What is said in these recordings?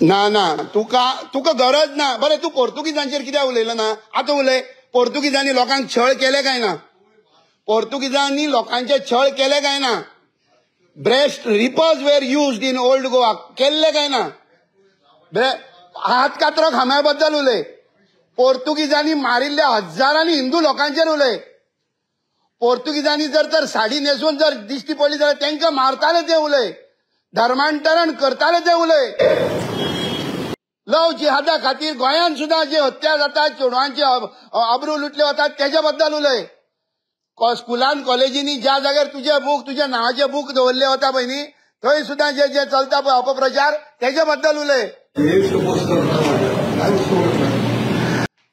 ना ना, तुका तुका गरज ना. बरें, तूं पोर्तुगीजांचेर कित्याक उलयलो ना? आतां उलय. पोर्तुगीजांनी लोकांक छळ केले काय ना? पोर्तुगीजांनी लोकांचे छळ केले काय ना? Breast reapers were used in old Goa, केल्ले काय ना? हात कातरो खांब्या बद्दल उलय. पोर्तुगीजांनी मारिल्ल्या हजारांनी हिंदू लोकांचेर उलय. पोर्तुगीजांनी जर तर साडी न्हेसून जर दिश्टी पडली जाल्यार तांकां मारताले ते उलय. धर्मांतरण करताले ते उलय. लव जिहादा खातीर गोंयांत सुद्दां जे हत्या जातात, चेडवांचे अब्रू लुटले वतात तेजे बद्दल उलय. स्कुलान कॉलेजींनी ज्या जाग्यार तुजे बूक, तुज्या नांवाचे बूक दवरले वता पळय न्ही, थंय सुद्दां जे जे चलता पळय अपप्रचार तेजे बद्दल उलय.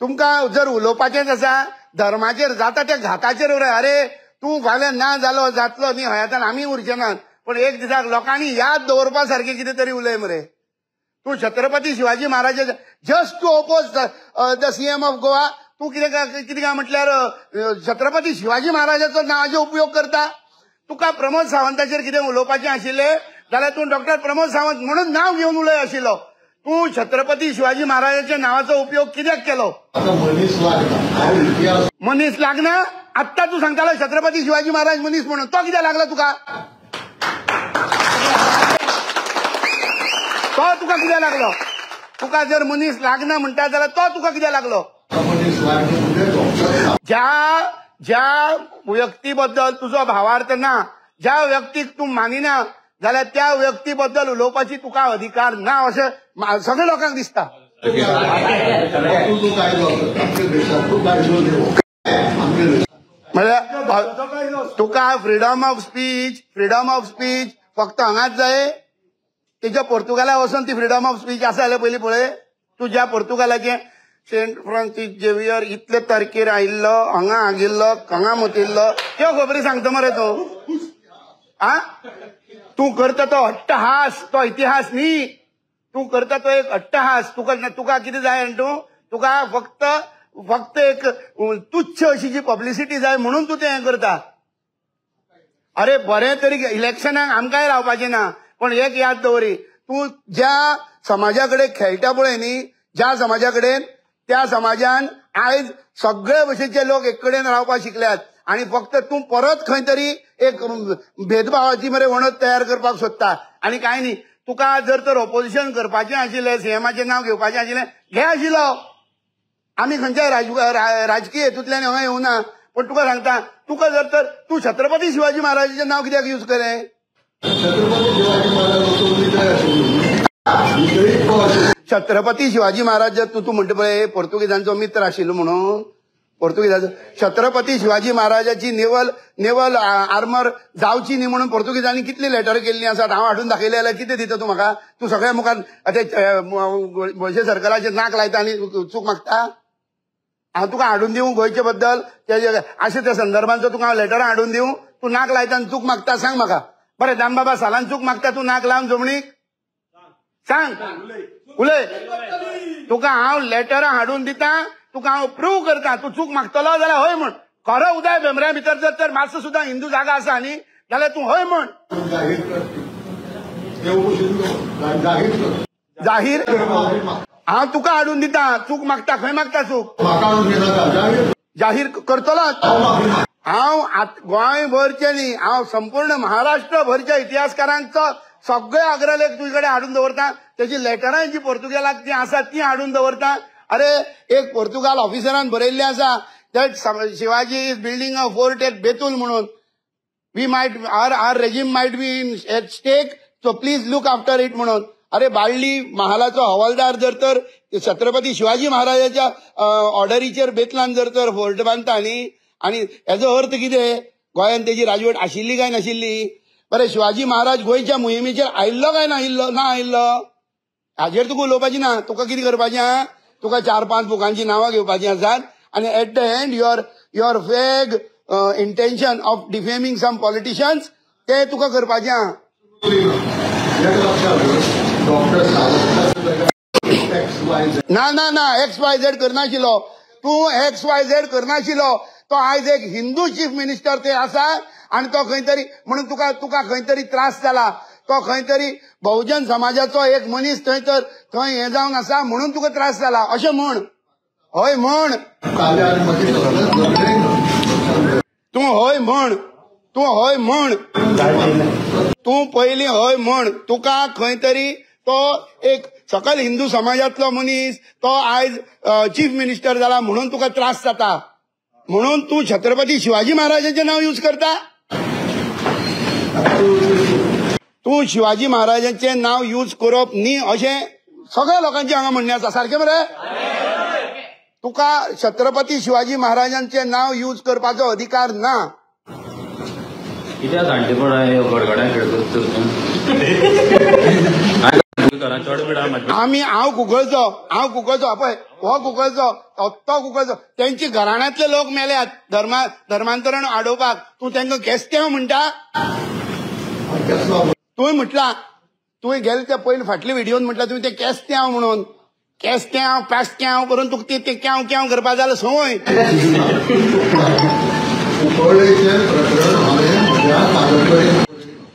तुमकां जर उलोवपाचेंच आसा धर्माचेर जाता त्या घाताचेर उलय. अरे तूं फाल्यां ना जालो जातलो न्ही हयातान आमी उरचे नात, पण एक दिसाक लोकांनी याद दवरपा सारकें कितें तरी उलय मरे. तूं छत्रपती शिवाजी महाराजा just to oppose the CM of Goa, तूं कितें कितें काय म्हटल्यार छत्रपती शिवाजी महाराजाचो नांवाचो उपयोग करता. तुका प्रमोद सावंताचेर कितें उलोवपाचें आशिल्लें जाल्यार तूं डॉक्टर प्रमोद सावंत म्हणून नांव घेवन उलय आशिल्लो. तूं छत्रपती शिवाजी महाराजाच्या नांवाचो उपयोग कित्याक केलो? मनीस लागना. आत्तां तूं सांगतालो छत्रपती शिवाजी महाराज मनीस म्हणून, तो कित्याक लागला तुका? तो तुका कित्याक लागलो? तुका जर मनीस लागना म्हणटा जाल्यार तो तुका कित्याक लागलो? ज्या ज्या व्यक्ती बद्दल तुजो भावार्थ ना, ज्या व्यक्तीक तूं मानिना जाल्यार त्या व्यक्ती बद्दल उलोवपाची तुका अधिकार ना अशें सगळे लोकांक दिसता. म्हळ्यार तुका freedom of speech, freedom of speech फक्त हांगाच जाय? तेच्या पोर्तुगाला वचून ती फ्रीडम ऑफ स्पीच आसा जाल्यार पयलीं पळय. तूं ज्या पोर्तुगालाचें सेंट फ्रांसीस झेवियर इतले तारखेर आयिल्लो, हांगा आगिल्लो, हांगा मुतिल्लो, त्यो खबरी सांगता मरे तूं. आ, तूं करता तो अट्टहास, तो इतिहास न्ही. तूं करता तो एक अट्टहास. तुका तुका कितें जाय आनी तूं तुका फक्त फक्त एक तुच्छ अशी जी पब्लिसिटी जाय म्हणून तूं तें हें करता. अरे बरें तरी इलेक्शनाक आमकांय रावपाचें ना, पण एक याद दवरी, तूं ज्या समाजा कडेन खेळटा पळय न्ही, ज्या समाजा कडेन, त्या समाजान आयज सगळे भशेचे लोक एक कडेन रावपाक शिकल्यात आनी फक्त तूं परत खंय तरी एक भेदभावाची मरे वणत तयार करपाक सोदता. आनी कांय न्ही, तुका जर तर ऑपोजिशन करपाचें आशिल्लें, सीएमाचें नांव घेवपाचें आशिल्लें, घे आशिल्लो. आमी खंयच्याय राजकीय हेतूंतल्यान हांगा येवना, पण तुका सांगता, तुका जर तर तूं छत्रपती शिवाजी महाराजाचें नांव कित्याक यूज केलें? छत्रपती शिवाजी महाराज जर तूं म्हणटा पळय पोर्तुगीजांचो मित्र आशिल्लो म्हणून, पोर्तुगीजांचो छत्रपती शिवाजी महाराजाची नेवल नेवल आर्मर जावची न्ही म्हणून पोर्तुगीजांनी कितली लेटर केल्ली आसात, हांव हाडून दाखयलें जाल्यार कितें दिता तूं म्हाका? तूं सगळ्या मुखार गोंयचे सरकाराचेर नाक लायता आनी चूक मागता? हांव तुका हाडून दिवं गोंयचे बद्दल अशें त्या संदर्भांचो तुका हांव लेटरां हाडून दिवं? तूं नाक लायता आनी चूक मागता, सांग म्हाका. बरें, दामबाबा सालान चूक मागता तूं नाक लावन जमणीक? सांग, उलय. तुका हांव लेटरां हाडून दिता, तुका हांव प्रूव करता, तूं चूक मागतलो जाल्यार हय म्हण. खरो उदय भेंब्र्या भितर जर तर मातसो सुद्दां हिंदू जागा आसा न्ही जाल्यार तूं हय म्हण. जाहीर हांव तुका हाडून दिता, चूक मागता, खंय मागता चूक? जाहीर करतलोच हांव. गोंय भरचें न्ही, हांव संपूर्ण महाराष्ट्र भरच्या इतिहासकारांचो सगळे अग्रलेख तुजे कडेन हाडून दवरता, तेजी लेटरां जी पोर्तुगेलाक जी आसा ती हाडून दवरता. अरे एक पोर्तुगाल ऑफिसरान बरयल्लें आसा that Shivaji is building a fort at Betul म्हणून. We might our regime might be in at stake, so please look after it म्हणून. अरे बाळ्ळी महालाचो हवालदार जर तर छत्रपती शिवाजी महाराजाच्या ऑर्डरीचेर बेतलान जर तर फोर्ट बांदता न्ही, आनी हेजो अर्थ कितें? गोंयांत तेजी राजवट आशिल्ली काय नाशिल्ली? बरें, शिवाजी महाराज गोंयच्या मोहिमेचेर आयिल्लो काय नाशिल्लो? ना आयिल्लो. हाजेर तुका उलोवपाचें ना. तुका कितें करपाचें? तुका 4-5 बुकांची नांवां घेवपाचीं आसात आनी at the end your vague intention of defaming some politicians ते तुका करपाचें आहा. ना ना ना, एक्स वाय झेड करनाशिल्लो तूं, एक्स वाय झेड करनाशिल्लो. तो आयज एक हिंदू चीफ मिनिस्टर ते आसा आनी तो खंय तरी म्हणून तुका तुका खंय तरी त्रास जाला. तो खंय तरी बहुजन समाजाचो एक मनीस थंय तर थंय हें जावन आसा म्हणून तुका त्रास जाला अशें म्हण. हय म्हण, तूं हय म्हण, तूं हय म्हण, तूं पयलीं हय म्हण. तुका खंय तरी तो एक सकल हिंदू समाजांतलो मनीस तो आयज चीफ मिनिस्टर जाला म्हणून तुका त्रास जाता, म्हणून तूं छत्रपती शिवाजी महाराजांचें नांव यूज करता. तूं शिवाजी महाराजांचें नांव यूज करप न्ही अशें सगळ्या लोकांचें हांगा म्हणणें आसा. सारकें मरे? तुका छत्रपती शिवाजी महाराजांचें नांव यूज करपाचो अधिकार ना. कित्याक जाणटेपणा गडगड्यां खेळत आमी हांव कुंकळचो, हांव कुंकळचो, पळय हो कुंकळचो, तो कुंकळचो, तेंची घराण्यांतले लोक मेल्यात धर्मांतरण आडोवपाक. तूं तांकां केस्तेंव म्हणटा? तुवें म्हटलां, तुवें गेले ते पयलीं फाटले व्हिडियोन म्हटलां तुवें ते केस्तेंव म्हणून, केस्तेंव पास्क्यांव करून तुका ते क्यांव क्यांव करपा जालें संवय.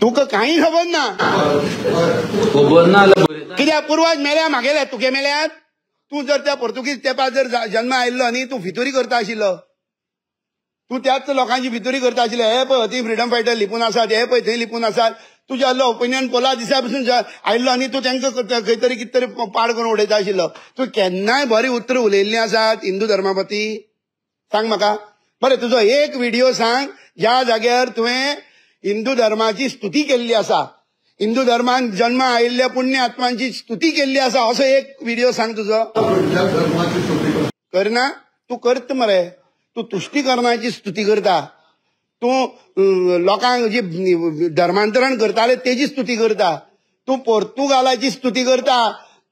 तुका कांय खबर ना. कित्याक पुर्वज मेल्या मागेले, तुगे मेल्यात. तूं जर त्या पोर्तुगीज तेंपार जर जन्म आयिल्लो न्ही, तूं फितुरी करता आशिल्लो, तूं त्याच लोकांची फितुरी करता आशिल्लो. हे पळय ती फ्रिडम फायटर लिपून आसात, हे पळय थंय लिपून आसात. तुज्या आहलो ओपिनियन पोला दिसा पसून आयिल्लो आनी तूं तांकां खंय तरी कितें तरी पाड करून उडयता आशिल्लो. तूं केन्नाय बरीं उतरां उलयल्लीं आसात हिंदू धर्मा प्रती? सांग म्हाका. बरें, तुजो एक व्हिडियो सांग ज्या जाग्यार तुवें हिंदू धर्माची स्तुती केल्ली आसा, हिंदू धर्मान जन्म आयिल्ल्या पुण्य आत्मांची स्तुती केल्ली आसा, असो एक व्हिडियो सांग तुजो. करना? तूं करता मरे. तूं तुश्टीकरणाची स्तुती करता, तूं लोकांक जी धर्मांतरण करताले तेजी स्तुती करता, तूं पोर्तुगालाची स्तुती करता.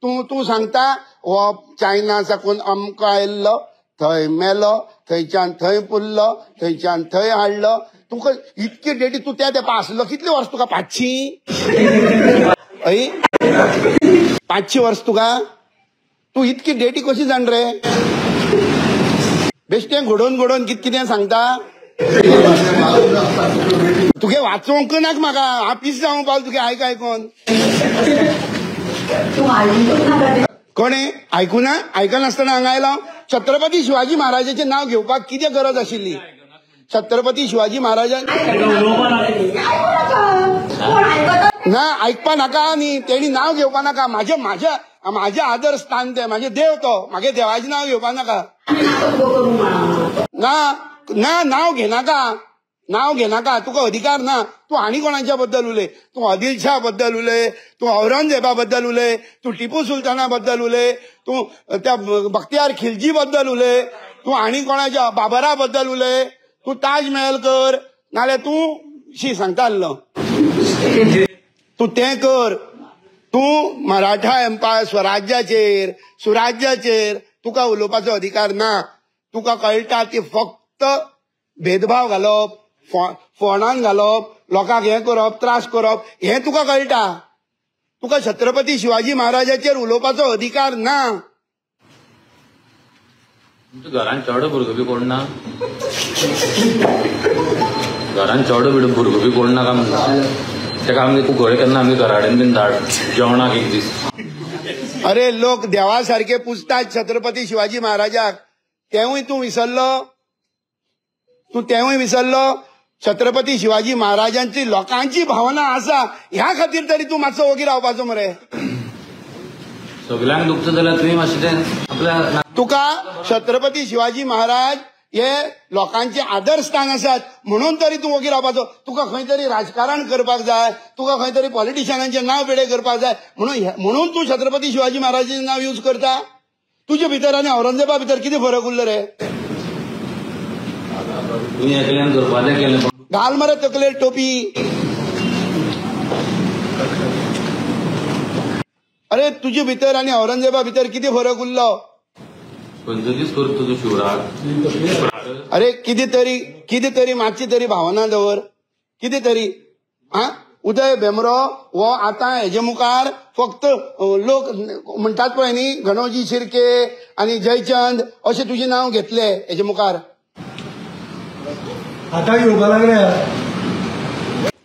तूं तूं सांगता हो चायना साकून आमकां आयिल्लो, थंय मेलो, थंयच्यान थंय पुरलो, थंयच्यान थंय हाडलो. तुका इतकी डेटी तूं त्या तेंपार आसलो. कितली वर्स तुका? 500? हय, 500 वर्स तुका? तूं इतकी डेटी कशी जाण रे? बेश्टें घडोवन घडोवन कित कितें सांगता. तुगे वाचोवंक नाका म्हाका, हांव पीस जावंक पावलो तुगे आयक आयकोन. कोणें आयकुना? आयकनासतना हांगा आयलो. छत्रपती शिवाजी महाराजाचें नांव घेवपाक कितें गरज आशिल्ली? छत्रपती शिवाजी महाराजान ना आयकपा नाका न्ही, तेणी नांव घेवपा नाका. म्हाजें म्हाज्या म्हाजें आदर स्थान तें, म्हाजें देव तो, म्हागे देवाचें नांव घेवपा नाका. ना ना, नांव घेनाका, नांव घेनाका, तुका अधिकार ना. तूं आनी कोणाच्या बद्दल उलय, तूं आदिलशाह बद्दल उलय, तूं औरंगजेबा बद्दल उलय, तूं टिपू सुलताना बद्दल उलय, तूं त्या बख्तियार खिलजी बद्दल उलय, तूं आनी कोणाच्या बाबरा बद्दल उलय, तूं ताजमहल कर, नाल्यार तूं शी सांगता आसलो तूं तें कर. तूं मराठा एम्पायर स्वराज्याचेर सुराज्याचेर तुका उलोवपाचो अधिकार ना. तुका कळटा ती फक्त भेदभाव घालप, फोंडान घालप, लोकांक हें करप, त्रास करप, हें तुका कळटा. तुका छत्रपती शिवाजी महाराजाचेर उलोवपाचो अधिकार ना. घरान चेडो भुरगो बी कोण ना? घरान चेडो भुरगो बी कोण ना काय म्हणटा? ताका आमी कुंकळे केन्ना आमी घरा कडेन बीन धाड जेवणाक एक दीस. अरे लोक देवा सारके पुजतात छत्रपती शिवाजी महाराजाक, तेवूय तूं विसरलो? तूं तेवूय विसरलो? छत्रपती शिवाजी महाराजांची लोकांची भावना आसा ह्या खातीर तरी तूं मातसो ओगी रावपाचो मरे. सगळ्यांक दुखता जाल्यार तुवें मातशें तें आपल्या तुका छत्रपती शिवाजी महाराज हे लोकांचे आदरस्थान आसात म्हणून तरी तूं ओगी रावपाचो. तुका खंय तरी राजकारण करपाक जाय, तुका खंय तरी पॉलिटिशियनांचें नांव पेडे करपाक जाय म्हणून तूं छत्रपती शिवाजी महाराजांचें नांव यूज करता. तुजे भितर आनी औरंगजेबा भितर कितें फरक उरलो रे? घाल मरे तकलेर टोपी. अरे तुजे भितर आनी औरंगजेबा भितर कितें फरक उरलो? अरे कितें तरी मातशी तरी भावना दवर, कितें तरी. आ उदय भेंब्रो हो आतां हेजे मुखार फक्त लोक म्हणटात पळय न्ही, गणोजी शिर्के आनी जयचंद अशें तुजें नांव घेतले हेजे मुखार. आतां घेवपा लागले.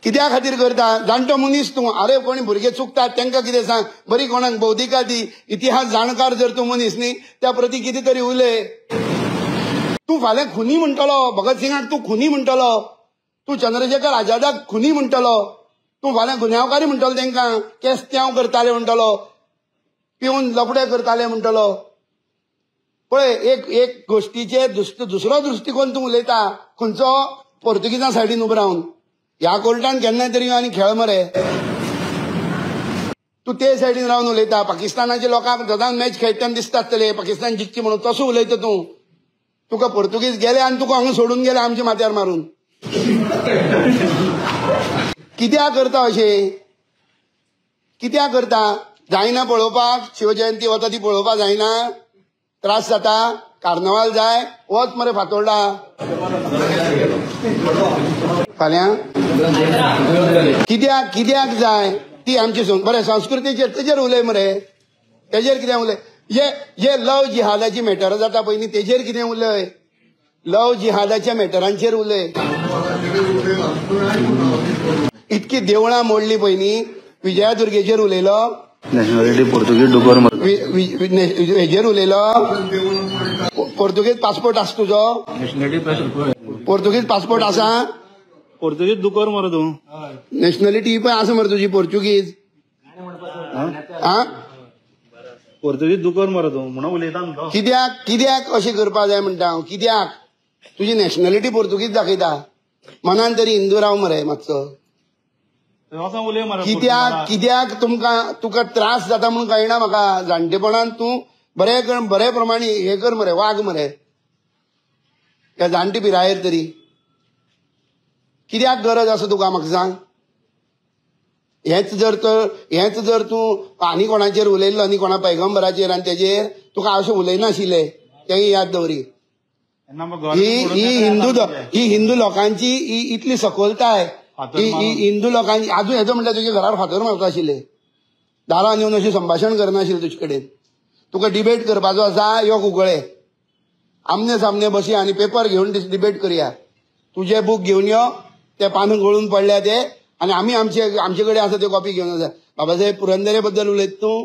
कित्या खातीर करता? जाणटो मनीस तूं. अरे कोणी भुरगे चुकतात तांकां कितें सांग, बरी कोणाक बौद्धिका दी. इतिहास जाणकार जर तूं मनीस न्ही त्या प्रती कितें तरी उलय. तूं फाल्यां खुनी म्हणटलो, भगत सिंगाक तूं खुनी म्हणटलो, तूं चंद्रशेखर आझादाक खुनी म्हणटलो, तूं फाल्यां गुन्यांवकारी म्हणटलो, तांकां केस त्यांव करताले म्हणटलो, पिवन लफडे करताले म्हणटलो. पळय एक एक गोष्टीचे दुसरो दृष्टिकोन तूं उलयता. खंयचो? पोर्तुगीजां सायडीन उबो रावन. ह्या कोर्टान केन्ना तरी आनी खेळ मरे. तूं ते सायडीन रावन उलयता. पाकिस्तानाच्या लोकांक सदांच मॅच खेळटना दिसता आसतले पाकिस्तान जिखची म्हणून, तसो उलयता तूं. तुका पोर्तुगीज गेले आनी तुका हांगा सोडून गेले आमच्या माथ्यार मारून. कित्याक करता अशें? कित्याक करता? जायना पळोवपाक? शिवजयंती वता ती पळोवपाक जायना? त्रास जाता? कार्नवाल जाय? वच मरे फातोर्डा फाल्यां. कित्याक कित्याक जाय ती आमची? बरें संस्कृतीचेर तेजेर उलय मरे, तेजेर कितें उलय. जे लव जिहादाची मॅटर जाता पळय न्ही तेजेर कितें उलय. लव जिहादाच्या मॅटरांचेर उलय. इतकी देवळां मोडली पळय न्ही, विजयादुर्गेचेर उलयलो, नॅशनॅलिटी पोर्तुगीज डुकर हेजेर उलयलो. पोर्तुगीज पासपोर्ट आसा तुजो? पोर्तुगीज पासपोर्ट आसा? पोर्तुगीज दुकर मरे तूं. नॅशनॅलिटी पण आसा मरे तुजी पोर्तुगीज. आ पोर्तुगीज दुकर मरे तूं म्हणून उलयता. कित्याक कित्याक अशें करपाक जाय म्हणटा हांव? कित्याक तुजी नॅशनॅलिटी पोर्तुगीज दाखयता? मनान तरी हिंदू राव मरे मातसो. कित्याक कित्याक तुमकां तुका त्रास जाता म्हणून कळना म्हाका. जाणटेपणान तूं बरें कर, बरे प्रमाणे हें कर मरे, वाग मरे त्या जाणटे पिरायेर तरी. कित्याक गरज आसा तुका म्हाका सांग? हेच जर तर हेच जर तूं आनी कोणाचेर उलयल्लो न्ही, कोणा पैगंबराचेर आनी तेजेर तुका अशें उलयनाशिल्लें, तेंय याद दवरी. ही हिंदू ही हिंदू लोकांची ही इतली सखोलताय. ही हिंदू लोकांची आजून हेजो म्हणल्यार तुज्या घरार फातर मारता आशिल्ले, दारान येवन अशें संभाशण करनाशिल्लें तुजे कडेन. तुका डिबेट करपाचो आसा, यो कुंकळे आमने सामने बसया आनी पेपर घेवन डिबेट करया. तुजे बूक घेवन यो, ते पानां गळून पडल्या ते, आनी आमी आमचे आमचे कडेन आसा त्यो कॉपी घेवन आसा. बाबासाहेब पुरंदरे बद्दल उलयत तूं?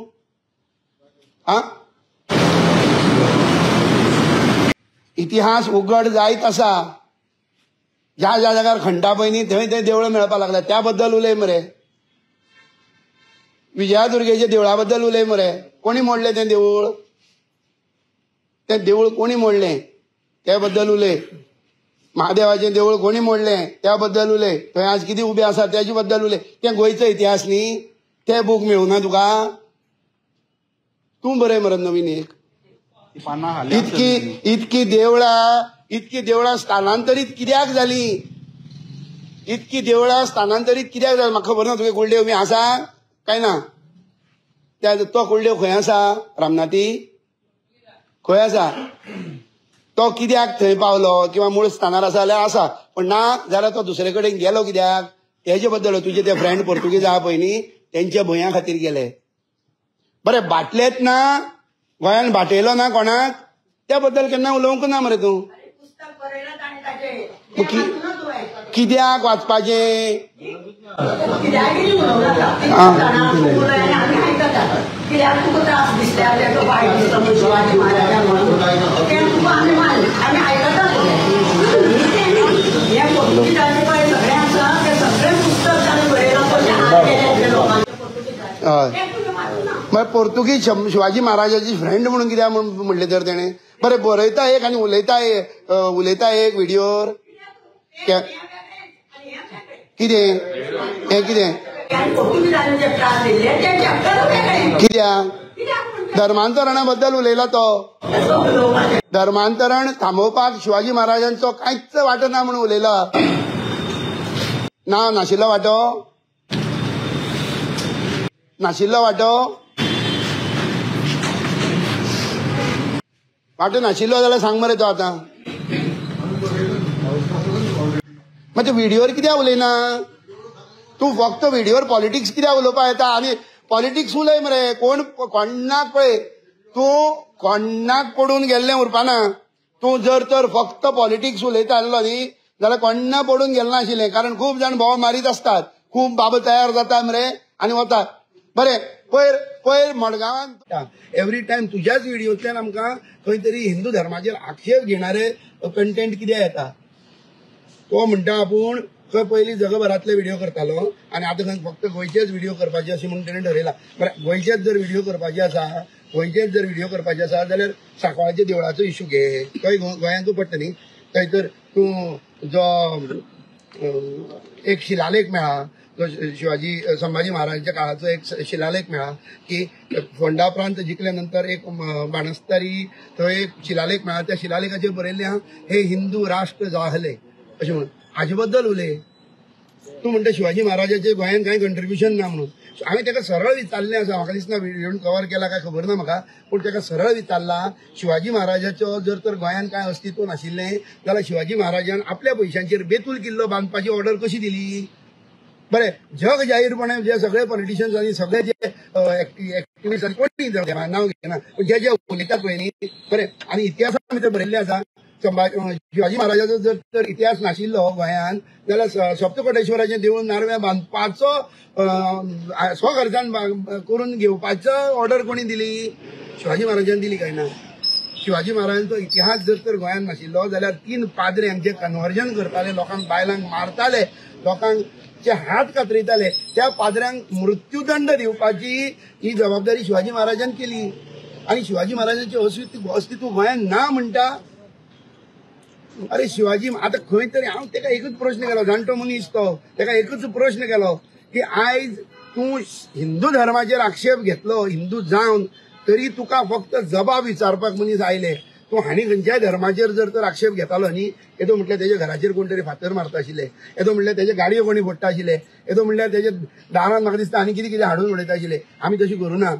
आ इतिहास उगड जायत आसा. ज्या ज्या जाग्यार खंडा पळय न्ही थंय थंय देवळां मेळपाक लागल्या, त्या बद्दल उलय मरे. विजयादुर्गेच्या देवळा बद्दल उलय मरे. कोणी मोडलें तें देवूळ? तें देवूळ कोणी मोडलें त्या बद्दल उलय. महादेवाचें देवूळ कोणी मोडलें त्या बद्दल उलय. थंय आज कितें उबें आसा तेजे बद्दल उलय. तें गोंयचो इतिहास न्ही? ते बूक मेळुना तुका? तूं बरय मरे नवीन एक. इतकी इतकी देवळां, इतकी देवळां स्थानांतरीत कित्याक जाली? इतकी देवळां स्थानांतरीत कित्याक जाली? म्हाका खबर ना. तुगे कुलदेव बी आसा काय ना? त्या तो कुलदेव खंय आसा? रामनाथी खंय आसा? तो कित्याक थंय पावलो किंवा मूळ स्थानार आसा जाल्यार आसा, पण ना जाल्यार तो दुसरे कडेन गेलो कित्याक? तेजे बद्दल तुजे ते फ्रेंड पोर्तुगीज आहा पळय न्ही, तेंच्या भंया खातीर गेले. बरें बाटलेत ना, गोंयान बाटयलो ना कोणाक, त्या बद्दल केन्ना उलोवंक ना मरे तूं. कित्याक वाचपाचें? हय, मागीर पोर्तुगीज शिवाजी महाराजाची फ्रेंड म्हणून कित्याक म्हणलें तर तेणें? बरें बरयता एक आनी उलयता एक, उलयता एक व्हिडियोर. कितें हें? कितें कित्याक धर्मांतरणा बद्दल उलयला तो? धर्मांतरण थांबोवपाक शिवाजी महाराजांचो कांयच वांटो ना म्हणून उलयला. ना नाशिल्लो वांटो? नाशिल्लो वांटो? वांटो नाशिल्लो जाल्यार सांग मरे तो आतां. मागीर व्हिडियोर कित्याक उलयना तूं? फक्त व्हिडियोर पॉलिटिक्स कित्याक उलोवपाक येता? आनी पॉलिटिक्स उलय मरे. कोण कोणाक पळय तूं कोणाक पडून गेल्लें उरपाना. तूं जर तर फक्त पॉलिटिक्स उलयता आसलो न्ही जाल्यार कोण्णा पडून गेलें नाशिल्लें, कारण खूब जाण भोव मारीत आसतात, खूब बाबा तयार जाता मरे आनी वतात. बरें, पयर पयर मडगांवान एवरी टायम तुज्याच व्हिडियोंतल्यान आमकां खंय तरी हिंदू धर्माचेर आक्षेप घेणारे कंटेंट कितें येता. तो म्हणटा आपूण खंय पयलीं जगभरांतले व्हिडिओ करतालो आनी आतां खंय फक्त गोंयचेच व्हिडिओ करपाचे अशें म्हणून तेणें ठरयलां. बरें, गोंयचेच जर व्हिडिओ करपाचे आसा, गोंयचेच जर व्हिडिओ करपाचे आसा जाल्यार सांकवाळच्या देवळाचो इशू घे, थंय गोंयांतूच पडटा न्ही. थंय तर तूं जो एक शिलालेख मेळ्ळा, जो शिवाजी संभाजी महाराजांच्या काळाचो एक शिलालेख मेळ्ळा की फोंडा प्रांत जिखल्या नंतर एक बाणस्तारी थंय एक शिलालेख मेळ्ळा, त्या शिलालेखाचेर बरयल्लें आहा हे हिंदू राष्ट्र जाहले अशें म्हणून. हाजे बद्दल उलय. तूं म्हणटा शिवाजी महाराजाचें गोंयांत कांय कंट्रिब्युशन ना म्हणून. हांवें ताका सरळ विचारलें आसा, म्हाका दिसना व्हिडियोन कवर केला काय खबर ना म्हाका, पूण ताका सरळ विचारला शिवाजी महाराजाचो जर तर गोंयांत कांय अस्तित्व नाशिल्लें जाल्यार शिवाजी महाराजान आपल्या पयशांचेर बेतूल किल्लो बांदपाची ऑर्डर कशी दिली? बरें, जग जाहीरपणे जे सगळे पॉलिटिशियन्स आनी सगळे जे एक्टिविस्ट आनी कोणी नांव घेना, जे जे उलयतात पळय न्ही, बरें, आनी इतिहासा भितर बरयल्लें आसा शिवाजी महाराजाचो जर तर इतिहास नाशिल्लो गोंयांत जाल्यार सप्तकोटेश्वराचें देवूळ नार्व्यां बांदपाचो स्वखर्चान करून घेवपाचो ऑर्डर कोणी दिली? शिवाजी महाराजान दिली काय ना? शिवाजी महाराजांचो इतिहास जर तर गोंयांत नाशिल्लो जाल्यार 3 पाद्रे जे कन्वर्जन करताले, लोकांक बायलांक मारताले, लोकांचे हात कातरिताले, त्या पाद्र्यांक मृत्यूदंड दिवपाची ही जबाबदारी शिवाजी महाराजान केली. आनी शिवाजी महाराजांचें अस्तित्व गोंयांत ना म्हणटा. अरे शिवाजी आतां खंय तरी हांव ताका एकूच प्रश्न केलो, जाणटो मनीस तो, ताका एकूच प्रश्न केलो की आयज तूं हिंदू धर्माचेर आक्षेप घेतलो हिंदू जावन तरी तुका फक्त जबाब विचारपाक मनीस आयले. तूं हांणी खंयच्याय धर्माचेर जर तर आक्षेप घेतालो न्ही, येदो म्हटल्यार तेज्या घराचेर कोण तरी फातर मारता आशिल्ले, येदो म्हटल्यार तेज्या गाडयो कोणी फोडटा आशिल्ले, येदो म्हटल्यार तेज्या दारान म्हाका दिसता आनी कितें कितें हाडून उडयता आशिल्ले. आमी तशी करूं ना.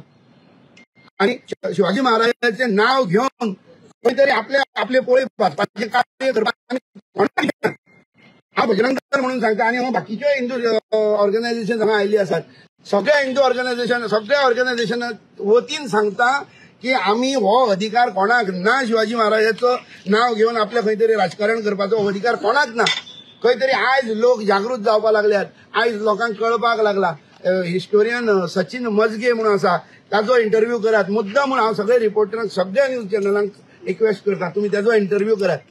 आनी शिवाजी महाराजाचें नांव घेवन खंय तरी आपले आपले पोळे भाजपाचें कार्य करपाक कोणाक हांव बजरंगदल म्हणून सांगता. आनी हांव बाकीच्यो हिंदू ऑर्गनायझेशन हांगा आयिल्ली आसात, सगळ्या हिंदू ऑर्गनायझेशन सगळ्या ऑर्गनायझेशना वतीन सांगता की आमी हो अधिकार कोणाक ना. शिवाजी महाराजाचो नांव घेवन आपल्या खंय तरी राजकारण करपाचो हो अधिकार कोणाक ना. खंय तरी आयज लोक जागृत जावपाक लागल्यात, आयज लोकांक कळपाक लागला. हिस्टोरियन सचिन मजगे म्हणून आसा, ताजो इंटरव्यू करात मुद्दा म्हूण हांव सगळे रिपोर्टरांक सगळ्या न्यूज चॅनलांक रिक्वेस्ट करता, तुमी ताजो इंटरव्यू करात.